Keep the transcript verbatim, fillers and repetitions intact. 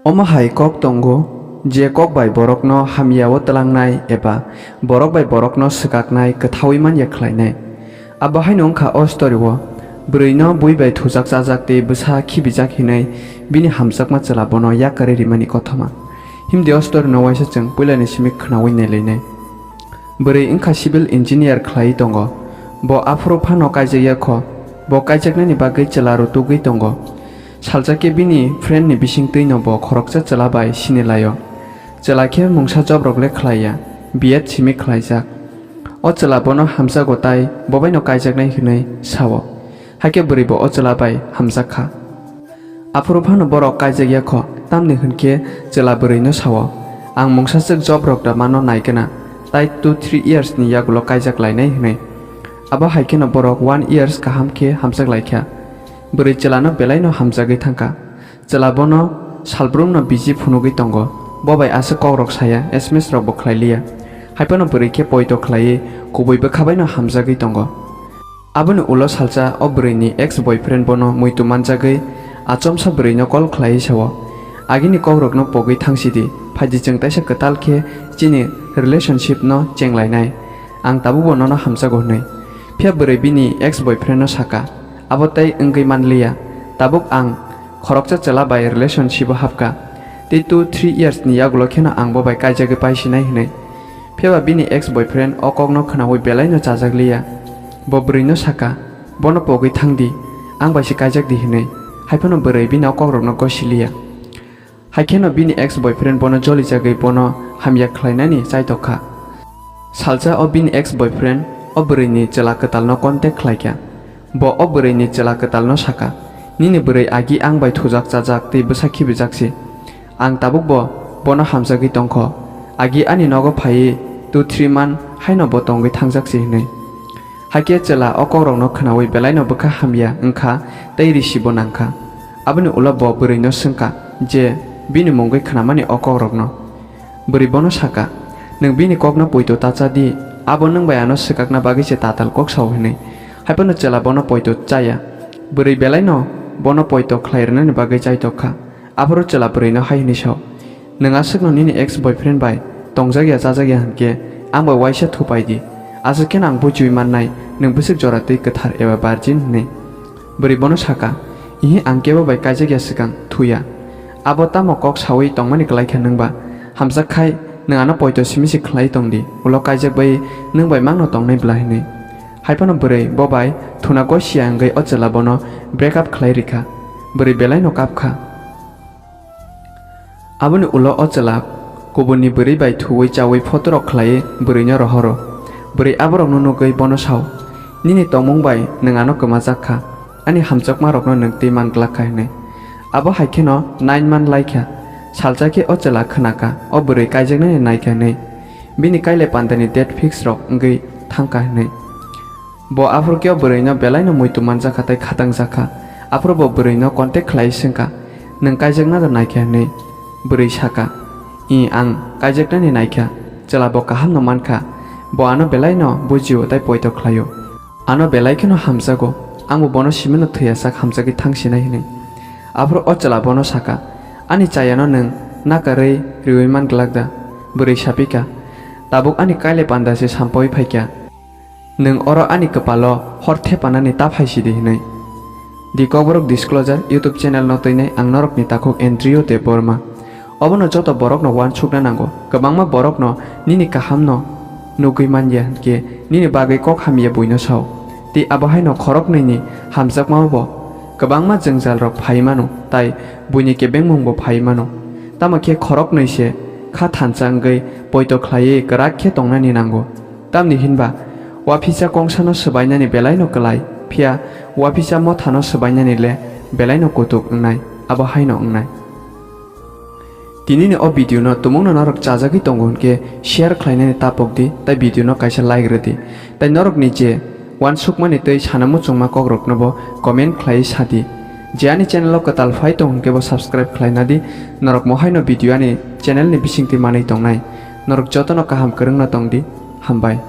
Omo hai kok tongo, je kok bai borokno hamyao twlangnai eba borok bai borokno swkaknai kwthaui manya khlainai. Abo haino wngkha o story o bwrwino bui bai thujak chajak tei bwsa khibijak hinwi bini hamjakma chwla bono yakarwi rimani kothoma. Himdi o story no waisa chwng puilani simi khwnaui nailainai. Bwrwi wngkha civil engineer khlaiwi tongo. Bo aphuru phano kaijakya kho. Bo kaijaknani bagwi chwla rutugwi tongo. Salsa khe bini friend ni bisingtwino bo khoroksa chwla bai sinilaio. Chwla khe mungsa job rok le khlaiya, B Ed simi khlaijak. O chwla bono hamjago tai bobaino kaijaknai hinwi sao. Hakhe bwrwi bo o chwla bai hamjak kha. Aphuru phano borok kaijakya kho, tamni hwn khe chwla bwrwino sao, "Ang mungsaswk job rok da mano naigwna, tai two three years ni yagulo kaijak lainai," hwnwi. Abo hai kheno borok one years kaham khe hamjak laikha. Bwrwi chwlano belaino hamjagwi thangkha. Chwla bono salbrumno biji phunugwi tongo. Bo bai aswk kokrok saya, S M S rokbo khlai liya. Haiphano bwrwi khe poito khlaiwi kubui bwkha baino hamjagwi tongo. Aboni ulo salsa o bwrwini ex boyfriend bono muitu manjagwi achomsa bwrwino call khlaiwi sao, "Agini kokrokno pogwi thangsidi, phaidi chwng taisa kwtal khe chini relationship no chenglainai. Ang tabukbo nono hamjago," hwnwi. Phiya bwrwi bini ex boyfriend no saka, "Abo tei wngwi manliya, tabuk ang khoroksa chwla bai relationship o hapkha. Tei two three years ni yagulo kheno ang bo bai kaijagwi paisinai," hwnwi. Phiya ba bini ex boyfriend o kokno khwnaui belaino chajak liya. Bo bwrwino saka, "Bono pogwi thangdi, ang bai se kaijak di," hwnwi. Haiphano bwrwi bini o kokrokno gosi liya. Hai kheno bini ex boyfriend bono jolijagwi bono hamya khlainani chaitok kha. Salsa o bini ex boyfriend o bwrwini chwla kwtalno contact khlaikha. Bo o bwrwini chwla kwtalno saka, "Nini bwrwi agi ang bai thujak chajak tei bwsa khibijak si. Ang tabukbo bono hamjagwi tongkho. Agi ani nogo phaiwi two three month haino bo tongwi thangjak si," hwnwi. Hakhe chwla o kokrokno khwnaui belaino bwkha hamya wngkha tei risibo nangkha. Aboni ulo bo bwrwino swngkha je bini mungwi khwnamani o kokrokno. Bwrwi bono saka, "Nwng bini kokno poito ta cha di, abo nwng bai ano swkakna bagwi se tatal kok sao," hwnwi. Haiphano chwla bono poito chaya. Bwrwi belaino bono poito khlai rwnani bagwi chaitok kha. Aphuru chwla bwrwino hai hwnwi sao, "Nwng aswkno nini ex boyfriend bai tongjak ya chajak ya hwn khe ang bai uaisa thupai di. Aswk kheno ang buchiui mannai nwng bwswk jora twi kwthar eba virgin hwnwi." Bwrwi bono saka, "Ihi, ang kebo bai kaijak ya swkang thuya. Abo tamo kok saui tongmani kwlai kha nwng ba? Hamjak khai nwng ano poito simi se khlai tong di, ulo kaijak bai nwng bai mangno tongnai bwla," hwnwi. Haiphano bwrwi bo bai thuna gosia wngwi o chwla bono break up khlai rikha. Bwrwi belaino kap kha. Aboni ulo o chwla kubunni bwrwi bai thuwi chaui photorok khlaiwi bwrwino rohoro. Bwrwi aborokno nugwi bono sao, "Nini tongmung bai nwng ano kwmajak kha, ani hamjakmarokno nwng twi man glak kha," hwnwi. Abo hai kheno nine month lai kha. Salsa khe o chwla khwna kha, o bwrwi kaijaknani nai kha hwnwi. Bini kailai pandani date fix rok wngwi thang kha hwnwi. Bo aphuru khe o bwrwino belaino muitu manjak kha tei khatang jak kha. Aphuru bo bwrwino contact khlaiwi swng kha, "Nwng kaijakna da nai kha?" hwnwi. Bwrwi saka, "I, ang kaijaknani nai kha. Chwla bo kahamno man kha. Bo ano belaino bujio tei poito khlaio. Ano belai kheno hamjago. Angbo bono simino thwiya sak hamjagwi thang sinai," hwnwi. Aphuru o chwla bono saka, "Ani chayano nwng nakarwi riui man glak da?" Bwrwi sapika, "Tabuk ani kailai panda se sampaui phaikha. Nwng oro ani kwpalo hor thepanani ta phaisidi," hwnwi. The Kokborok Disclosure YouTube channel no twinai ang norokni takhuk Andrew Debbarma. Obono joto borokno uansukna nango. Kwbangma borokno nini kahamno nugwi manya hwnkhe nini bagwi kok hamya buino sao. Tei abo haino khoroknwini hamjakmao bo kwbangma jwngjal rok phai mano, tai buini kebengmung bo phai mano. Tamo khe khoroknwi se kha thansa wngwi poito khlaiwi kwrak khe tongnani nango. Tamni hinba, uaphisa kongsano swbainani belaino kwlai, phiya uaphisa mothano swbainani le belaino kutuk wngnai, abo haino wngnai. Tinini o video no tumungno norok chajagwi tongo hwnkhe share khlainani tapok di, tai video no kaisa like rw di. Tai norokni je uansukmani tei sana muchungma kokrokno bo comment khlaiwi sa di. Je ani channel o kwtal phai tong hwnkhe bo subscribe khlaina di. Norok mohaino video ani channel ni bisingtwi manwi tongnai. Norok jotono kaham kwrwngno tong di. Hambai.